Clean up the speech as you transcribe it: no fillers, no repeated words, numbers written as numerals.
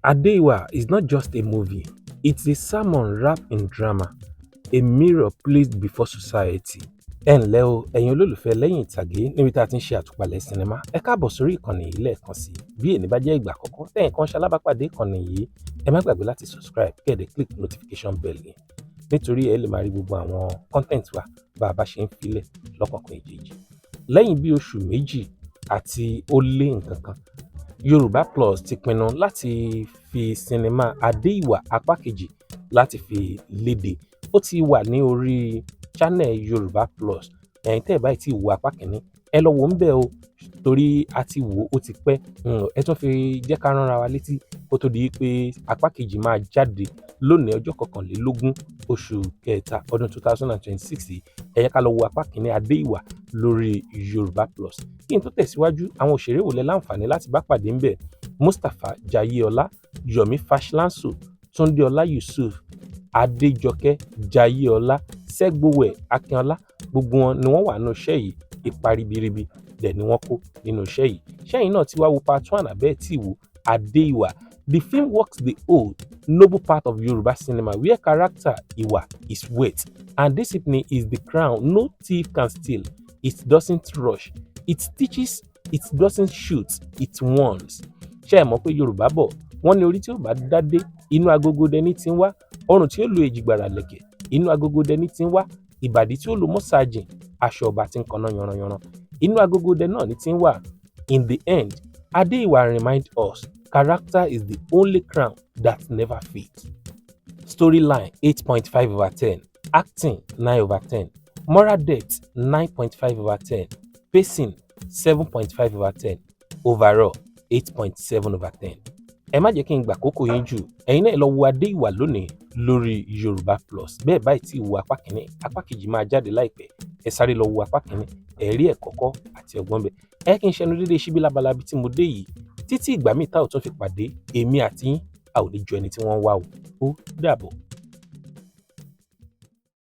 Adeyiwa is not just a movie, it's a sermon wrapped in drama, a mirror placed before society. Ẹ ǹlẹ́ o, ẹ̀yin olólùfẹ́ lẹ́yìn ìtàgé níbi tá a ti ń ṣe àtúpalẹ̀ sinimá. Ẹ káàbọ̀ sórí ìkànnì yìí lẹ́ẹ̀kan sí i. Bí èní bá jẹ́ ìgbà àkọ́kọ́ tẹ̀yin kan ṣalábàápàdé ìkànnì yìí, ẹ má gbàgbé láti subscribe, kẹ́ ẹ dẹ̀ click notification bell yẹn, nítorí ẹ lè máa rí gbogbo àwọn content wa bá a bá ṣe ń filẹ̀ lọ́kọ̀ọ̀kan èjèèjì. Lẹ́yìn bí oṣù 2 àti ó lé nǹkan kan, Yorùbá Plus ti pinnu láti fi sinimá Adé Ìwà apá kejì láti fi léde. Ó ti wà ní orí channel Yorùbá Plus. Ẹ̀yin tẹ́ ẹ̀ báyìí tí wo apá kìíní, ẹ lọ wò ó ń bẹ̀ o, torí a ti wò ó ti pẹ́. Ẹ tún fi jẹ́ ká ránra wa létí kó tó di pé apá kejì máa jáde lónìí, ọjọ́ 21 oṣù kẹta ọdún 2026 yìí. Ẹ yẹ ká lọ wo apá kìíní Adé Ìwà lórí Yorùbá Plus. Kí n tó tẹ̀síwájú, àwọn òṣèré wo lẹ láǹfààní láti bá pàdé ńbẹ̀? Mustapha Jayéọlá, Yomi Fash-Lanso, Túndé Ọlá Yusuf, Adéjọkẹ́ Jayéọlá, Sẹ́gbówẹ̀ Akínọlá, gbogbo wọn ni wọ́n wà nínú iṣẹ́ yìí. Ipa ribiribi dẹ̀ ni wọ́n kó nínú iṣẹ́ yìí. Ṣẹ́yìn náà ti wá wo part one àbẹ́ẹ̀ tí wo Adé Ìwà? The film walks the old noble path of Yoruba cinema, where character, ìwà, is weight and discipline is the crown no thief can steal. It doesn't rush, it teaches. It doesn't shoot, it warns. Ṣé ẹ mọ̀ pé Yorùbá bọ̀, wọ́n ní orí tí ó bá dádé, inú agogo dẹni tí ń wá; ọrùn tí ó lo èjìgbàrà lẹ̀kẹ̀, inú agogo dẹni tí ń wá; ìbàdí tí ó lo mọ́sáàjìn, aṣọ ọba tí ń kaná yanranyanran, inú agogo dẹ náà ni tí ń wà. In the end, Adé-Ìwà remind us character is the only crown that never fades. Storyline, 8.5 over 10. Acting, 9 over 10. Moral depth, 9.5 over 10. Pacing, 7.5 over 10. Overall, 8.7 over 10. Ẹ má jẹ́ kí n gbà kókó yín jù. Ẹ̀yin náà lọ wo Adé Ìwà lónìí lórí Yorùbá Plus. Bẹ́ẹ̀ báyìí tí wo apá kìíní, apá kejì máa jáde láìpẹ́. Ẹ sáré lọ wo apá kìíní, ẹ rí ẹ̀kọ́ kọ́ àti ọgbọ́n bẹ́ẹ̀. Ẹ kí n ṣẹnu déédéé síbí lábala bí tí mo dé yìí. Títí ìgbà míì tá ò tún fi pàdé, èmi àti yín, a ò ní jọ ẹni tí wọ́n ń wá o. Ó dàbọ̀.